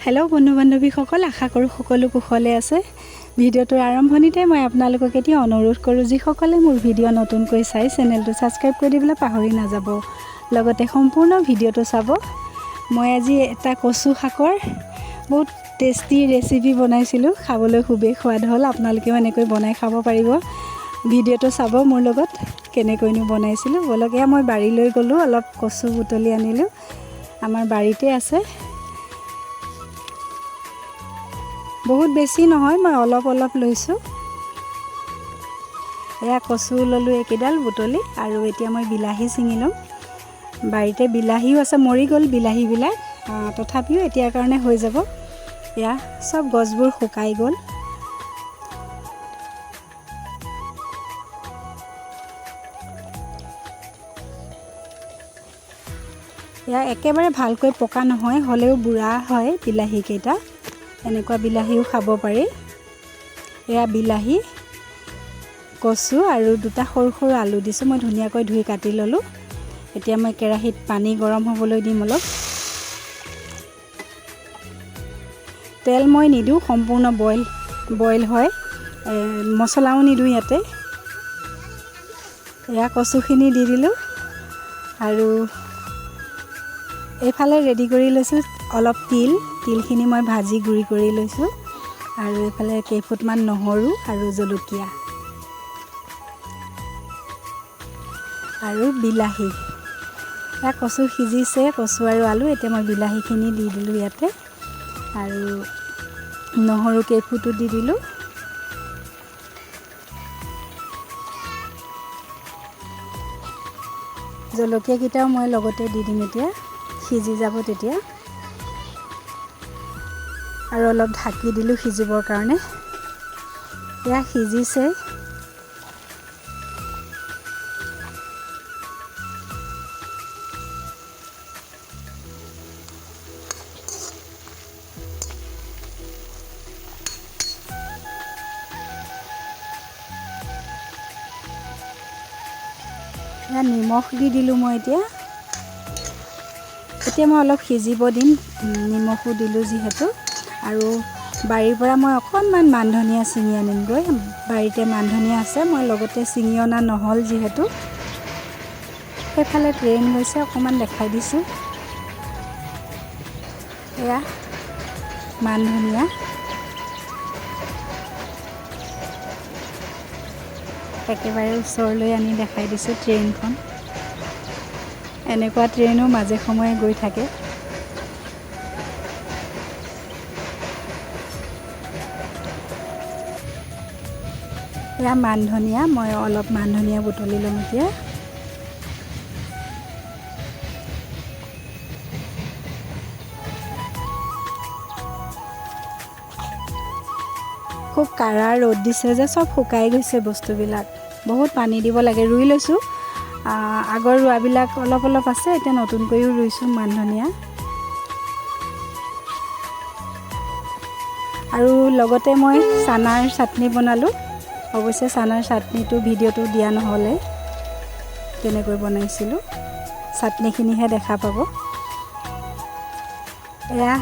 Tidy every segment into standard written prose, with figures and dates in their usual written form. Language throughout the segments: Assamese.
হেল্ল' বন্ধু বান্ধৱীসকল, আশা কৰোঁ সকলো কুশলে আছে। ভিডিঅ'টোৰ আৰম্ভণিতে মই আপোনালোকক এটি অনুৰোধ কৰোঁ, যিসকলে মোৰ ভিডিঅ' নতুনকৈ চাই চেনেলটো ছাবস্ক্ৰাইব কৰি দিবলৈ পাহৰি নাযাব, লগতে সম্পূৰ্ণ ভিডিঅ'টো চাব। মই আজি এটা কচু শাকৰ বহুত টেষ্টি ৰেচিপি বনাইছিলোঁ, খাবলৈ খুবেই সোৱাদ হ'ল। আপোনালোকেও এনেকৈ বনাই খাব পাৰিব। ভিডিঅ'টো চাব মোৰ লগত কেনেকৈনো বনাইছিলোঁ। ব'লক, এয়া মই বাৰীলৈ গ'লোঁ, অলপ কচু বুটলি আনিলোঁ, আমাৰ বাৰীতে আছে। বহুত বেছি নহয়, মই অলপ অলপ লৈছোঁ। এয়া কচু ল'লোঁ এইকেইডাল বুটলি। আৰু এতিয়া মই বিলাহী ছিঙি ল'ম। বাৰীতে বিলাহীও আছে, মৰি গ'ল বিলাহীবিলাক, তথাপিও এতিয়াৰ কাৰণে হৈ যাব। এয়া চব গছবোৰ শুকাই গ'ল। এয়া একেবাৰে ভালকৈ পকা নহয়, হ'লেও বুঢ়া হয় বিলাহীকেইটা। এনেকুৱা বিলাহীও খাব পাৰি। এয়া বিলাহী, কচু আৰু দুটা সৰু সৰু আলু দিছোঁ। মই ধুনীয়াকৈ ধুই কাটি ল'লোঁ। এতিয়া মই কেৰাহীত পানী গৰম হ'বলৈ দিম অলপ। তেল মই নিদিওঁ, সম্পূৰ্ণ বইল হয়। মছলাও নিদিওঁ ইয়াতে। এয়া কচুখিনি দি দিলোঁ। আৰু এইফালে ৰেডি কৰি লৈছোঁ অলপ তিল। তিলখিনি মই ভাজি গুড়ি কৰি লৈছোঁ। আৰু এইফালে কেইফুটমান নহৰু আৰু জলকীয়া আৰু বিলাহী। এয়া কচু সিজিছে, কচু আৰু আলু। এতিয়া মই বিলাহীখিনি দি দিলোঁ ইয়াতে, আৰু নহৰু কেইফুটো দি দিলোঁ। জলকীয়াকেইটাও মই লগতে দি দিম, এতিয়া সিজি যাব তেতিয়া। আৰু অলপ ঢাকি দিলোঁ সিজিবৰ কাৰণে। এয়া সিজিছে। এয়া নিমখ দি দিলোঁ মই এতিয়া। এতিয়া মই অলপ সিজিব দিম, নিমখো দিলোঁ যিহেতু। আৰু বাৰীৰ পৰা মই অকণমান মান ধনিয়া ছিঙি আনিমগৈ। বাৰীতে মান ধনিয়া আছে, মই লগতে ছিঙি অনা নহ'ল যিহেতু। সেইফালে ট্ৰেইন গৈছে, অকণমান দেখাই দিছোঁ। এয়া মান ধনিয়া। একেবাৰে ওচৰলৈ আনি দেখাই দিছোঁ ট্ৰেইনখন। এনেকুৱা ট্ৰেইনো মাজে সময়ে গৈ থাকে। এয়া মান ধনিয়া, মই অলপ মান ধনিয়া বুটলি ল'ম এতিয়া। খুব কাৰা ৰ'দ দিছে যে চব শুকাই গৈছে বস্তুবিলাক। বহুত পানী দিব লাগে। ৰুই লৈছোঁ, আগৰ ৰোৱাবিলাক অলপ অলপ আছে, এতিয়া নতুনকৈও ৰুইছোঁ মান ধনিয়া। আৰু লগতে মই চানাৰ চাটনি বনালোঁ। অৱশ্যে চানাৰ চাটনিটো ভিডিঅ'টো দিয়া নহ'লে, কেনেকৈ বনাইছিলোঁ চাটনিখিনিহে দেখা পাব। এয়া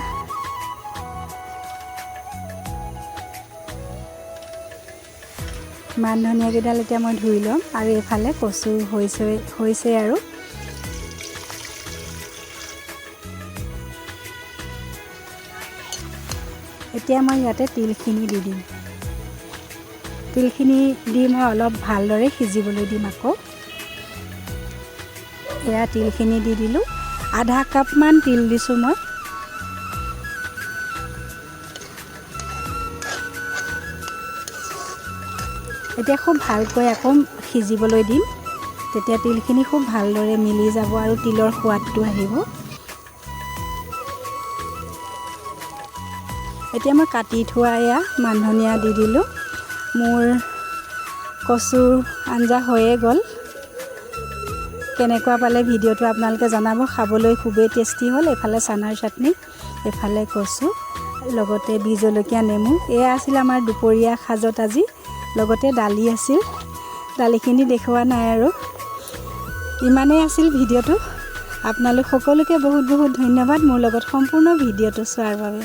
মান ধনিয়াকেইডাল এতিয়া মই ধুই ল'ম। আৰু এইফালে কচু হৈছে আৰু। এতিয়া মই ইয়াতে তিলখিনি দি দিম। তিলখিনি দি মই অলপ ভালদৰে সিজিবলৈ দিম আকৌ। এয়া তিলখিনি দি দিলোঁ। আধা কাপমান তিল দিছোঁ মই। এতিয়া খুব ভালকৈ আকৌ সিজিবলৈ দিম, তেতিয়া তিলখিনি খুব ভালদৰে মিলি যাব আৰু তিলৰ সোৱাদটো আহিব। এতিয়া মই কাটি থোৱা এয়া মান ধনিয়া দি দিলোঁ। মোৰ কচুৰ আঞ্জা হৈয়ে গ'ল। কেনেকুৱা পালে ভিডিঅ'টো আপোনালোকে জনাব। খাবলৈ খুবেই টেষ্টি হ'ল। এইফালে চানাৰ চাটনি, এইফালে কচু, লগতে বিহ জলকীয়া, নেমু। এয়া আছিল আমাৰ দুপৰীয়া সাজত আজি। লগতে দালি আছিল, দালিখিনি দেখুওৱা নাই আৰু। ইমানেই আছিল ভিডিঅ'টো। আপোনালোক সকলোকে বহুত বহুত ধন্যবাদ মোৰ লগত সম্পূৰ্ণ ভিডিঅ'টো চোৱাৰ বাবে।